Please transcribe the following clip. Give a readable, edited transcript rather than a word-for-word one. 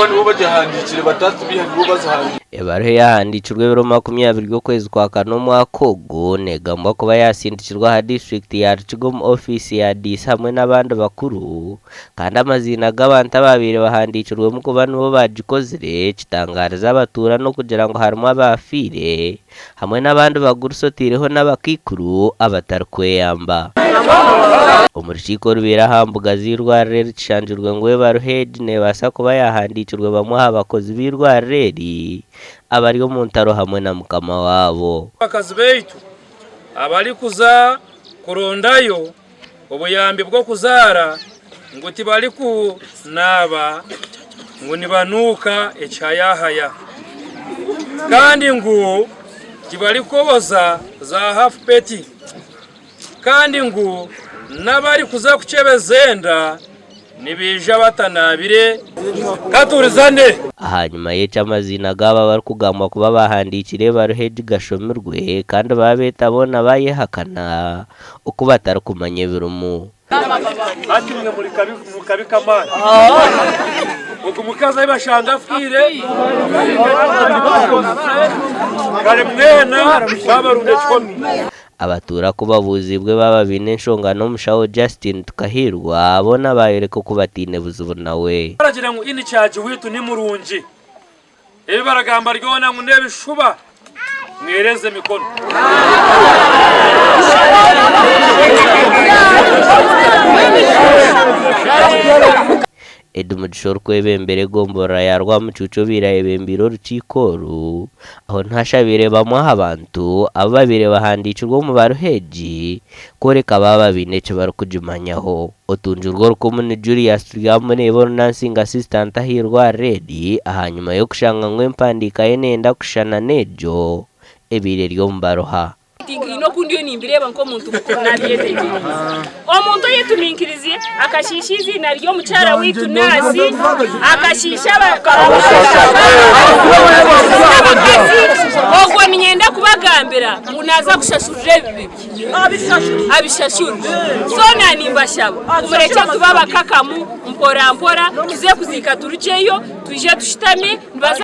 Ahabw'okuba nibo bagihandiikire, batatubiiha nibo bazihandiikire. Ebaruha eyahandiikirwe ebiro 20 okwezi kwa kana omwaka ogu negambwa kuba yasindikirwe aha disiturikiti ya Rukiga omu ofiisi ya Diisi hamwe n'abandi bakuru kandi amaziina g'abantu ababaire bahandiikirwemu kuba nibo baagikozire kitangaarize abatuura n'okugira ngu harimu abaafiire hamwe n'abandi bagurusi otaireho n'abakaikuru abatarikweyamba. Omu rukiiko orubaire aha mbuga z'eirwariro eri kishangirwe ngu ebaruha egi neebaasa kuba yaahandiikirwe bamwe aha bakozi b'eirwariro eri abari omu ntaro hamwe na mukama waabo. Abakazi baitu abarikuza kurondayo obuyambi bw'okuzaara ngu tibarikunaaba ngu nibanuuka ekihayahaya kandi ngu tibarikwoza za hafu peti kandi ngu n'abarikuza kukyebeza enda nibaija batanaabire. Katuhurizane. Ahanyima y'eki amaziina gaabo abarikugambwa kuba baahandiikire ebaruha egi gashomirwe kandi baabeeta boona baayehakana oku batarikumanya ebirimu. Hati imwe muri kabi mu kabi k'amaani. Ogu mukazi ahi bashanga afiire, kare mwena baabarunda ekihome. Abatuura ku babuuziibwe baaba baine enshonga n'omushaho Justin Tukahirwa, boona baayoreka oku bataine buzibu nawe. Baragira ngu in-charge waitu ni murungi. Ebi baragamba ryona ngu n'ebishuba, mwereze emikono. Eddie Mugisha orikwebembera egomborora ya Rwamucuucu obaire ayebembeire orukiiko oru, aho niho ashabiire bamwe aha bantu abu babaire bahandiikirwe omu baruha egi kworeka baaba baine eki barikugimanyaho. Otungirwe orukumu ni Julius Turyamureeba ori Nursing Assistant aha irwariro eri ahanyima y'okushanga ngu empandiika ye neyenda kushushana n'egyo ebaire eri omu baruha. Tinkaine oku ndiyo nimbireeba nk'omuntu mukuru naabyetegyereza. Omuntu oyetuminkirize akashiisha eiziina ry'omukyara waitu naasi, akashiisha abakazi, ogwo niinyenda kubagambira ngu naaza kushashurira ebibi bye. Abishashure. So naanimbashaba ngu murekye tube abakakamu mpora mpora, tuze kuziika turugyeyo, twije tushutame, nibaza.